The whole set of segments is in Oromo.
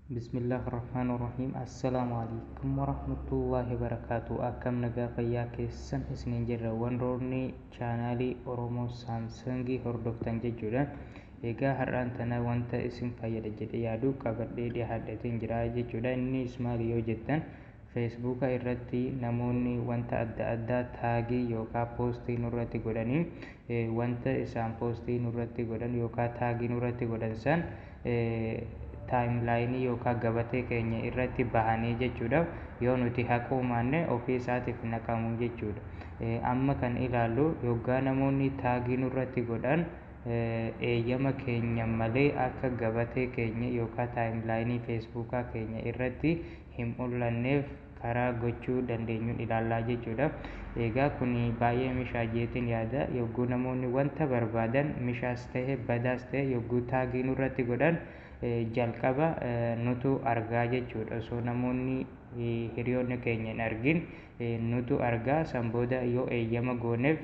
Bismillaahi Rahmaani Rahiim. Assalaamu alaikum warahmatullaahi wabarakaatu. Akkam nagaa fayyaa keessan isiniin jirra? Warroonni chaanaalii Oromoo Saamsangii hordoftan jechuudha. Egaa har'aan tana wanta isin fayyada jedhee yaadu qabadhee dhiyaadheetiin jira jechuudha. Innis maali yoo jettan, Feesbuuka irratti namoonni wanta adda addaa taagii yookaan poostii nurratti godhanii, wanta isaan poostii nurratti godhan yookaan taagii nurratti godhan san timeline yookaan gabatee keenya irratti bahanii jechuudha. Yoo nuti haquu maanne ofii isaatiif naqamu jechuudha. Amma kan ilaallu, yoggaa namoonni taagii nurratti godhan eeyyama keenya malee akka gabatee keenya yookaan timeline Feesbuukaa keenya irratti hin mul'anneef karaa gochuu dandeenyuun ilaallaa jechuudha. Egaa kun baay'ee mishaa jeetiin yaada. Yogguu namoonni wanta barbaadan, mishaas ta'e badaas ta'e, yogguu taagii nurratti godhan jalqaba nutu argaa jechuudha. Osoo namoonni hiriyoonni keenya hin argin nutu argaa. San booda yoo eeyyama gooneef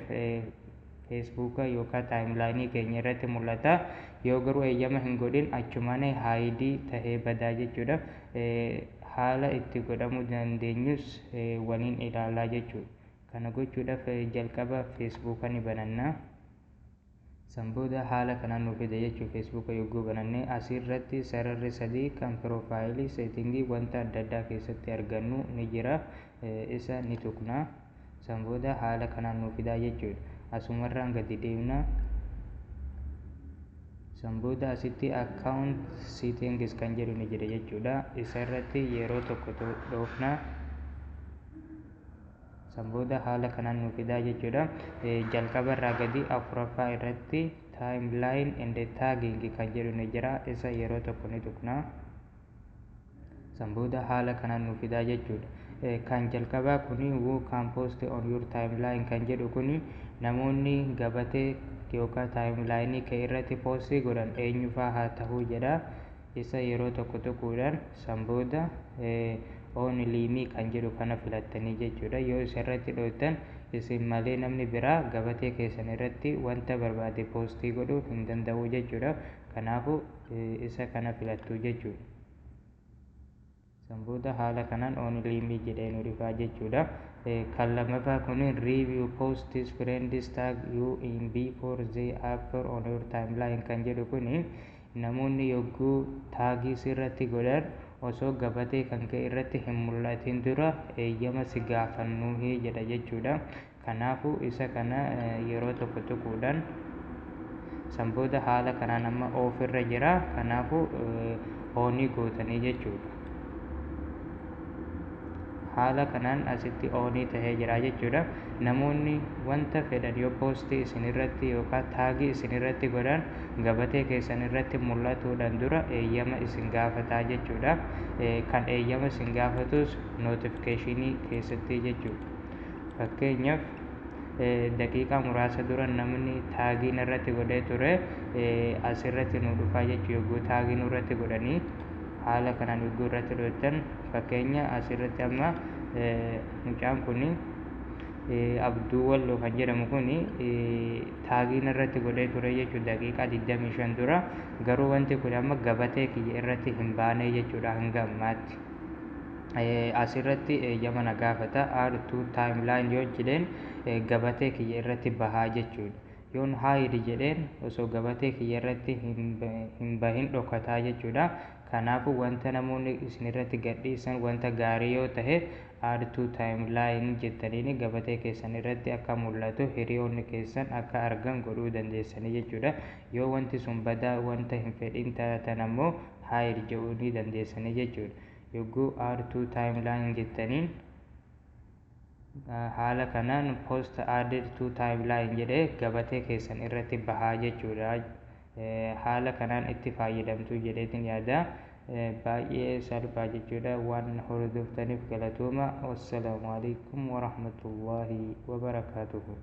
Feesbuuka yookaan timeline keenya irratti mul'ata. Yoo garuu eeyyama hin godhin achumaan hide tahee badaa jechuudha. Haala itti godhamuu dandeenyus waliin ilaalaa jechuudha. Kana gochuudhaaf jalqaba Feesbuuka ni bananna. San booda haala kanaan nu fida jechuudha. Feesbuuka yogguu bananne asirratti sararri sadii kan profile, setting, wanta adda addaa keessatti argannu ni jira. Isa ni tuqna. San booda haala kanaan nu fidaa jechuudha. Asumarraan gadi deemna. San booda asitti "Account settings" kan jedhu ni jira jechuudha. Isa irratti yeroo tokko dhoofna. San booda haala kanaan nu fidaa jechuudha. Jalqaba irraa gadi afuraffaa irratti "Timeline and tagging" kan jedhu ni jira. Isa yeroo tokko ni tuqna. San booda haala kanaan nu fidaa jechuudha. Kan jalqabaa kuni "Who can post on your timeline" kan jedhu kuni, namoonni gabatee yookaan timeline kee irratti poostii godhan eenyufaa haa ta'uu jedha. Isa yeroo tokko tuquudhaan san booda "Only me" kan jedhu kana filattanii jechuudha. Yoo isa irratti dhooftan isin malee namni biraa gabatee keessan irratti wanta barbaade poostii godhuu hin danda'u jechuudha. Kanaafuu isa kana filattu jechuudha. San booda haala kanaan "Only me" jedhee nu dhufaa jechuudha. Kan lammaffaa kun "Review posts friends tag you in before they appear on your timeline" kan jedhu kuni, namoonni yogguu taagii sirratti godhan osoo gabatee kan kee irratti hin mul'atin dura eeyyama si gaafannuuhi jedha jechuudha. Kanaafuu isa kana yeroo tokko tuquudhaan san booda haala kanaan amma off irra jira. Kanaafuu on gootanii jechuudha. Haala kanaan asitti on tahee jira jechuudha. Namoonni wanta fedhan yoo poostii isin irratti yookaan taagii isin irratti godhan gabatee keessan irratti mul'atuudhaan dura eeyyama isin gaafataa jechuudha. Kan eeyyama isin gaafatus notification keessatti jechuudha. Fakkeenyaaf, daqiiqaa muraasa dura namni taagii irratti godhee ture asirratti nu dhufaa jechuudha. Yogguu taagii nurratti godhanii haala kanaan yogguu irratti dhooftan, fakkeenya asirratti amma mucaan kun, Abduu Walloo kan jedhamu kun, taagii irratti godhee ture jechuudha daqiiqaa 25 dura. Garuu wanti kun amma gabatee kiyya irratti hin baane jechuudha hanga ammaatti. Asirratti eeyyama na gaafata. "Add to timeline" yoo jedheen gabatee kiyya irratti bahaa jechuudha. Yoon "Hide" jedheen osoo gabatee kiyya irratti hin bahin dhokataa jechuudha. Kanaafuu wanta namoonni isin irratti gadhiisan wanta gaarii yoo tahe "Add to timeline" jettaniin gabatee keessan irratti akka mul'atu, hiriyoonni keessan akka argan godhuu dandeessanii jechuudha. Yoo wanti sun badaa, wanta hin fedhin taatan ammoo "Hide" jedhuu ni dandeessanii jechuudha. Yogguu "Add to timeline" jettaniin haala kanaan "Post added to timeline" jedhee gabatee keessan irratti bahaa jechuudha. Haala kanaan itti fayyadamtu jedheetiin yaada. Baay'ee salphaa jechuudha. Waan hordoftaniif galatooma. Wassalaamu alaikum warahmatullaahi wabarakaatuhu.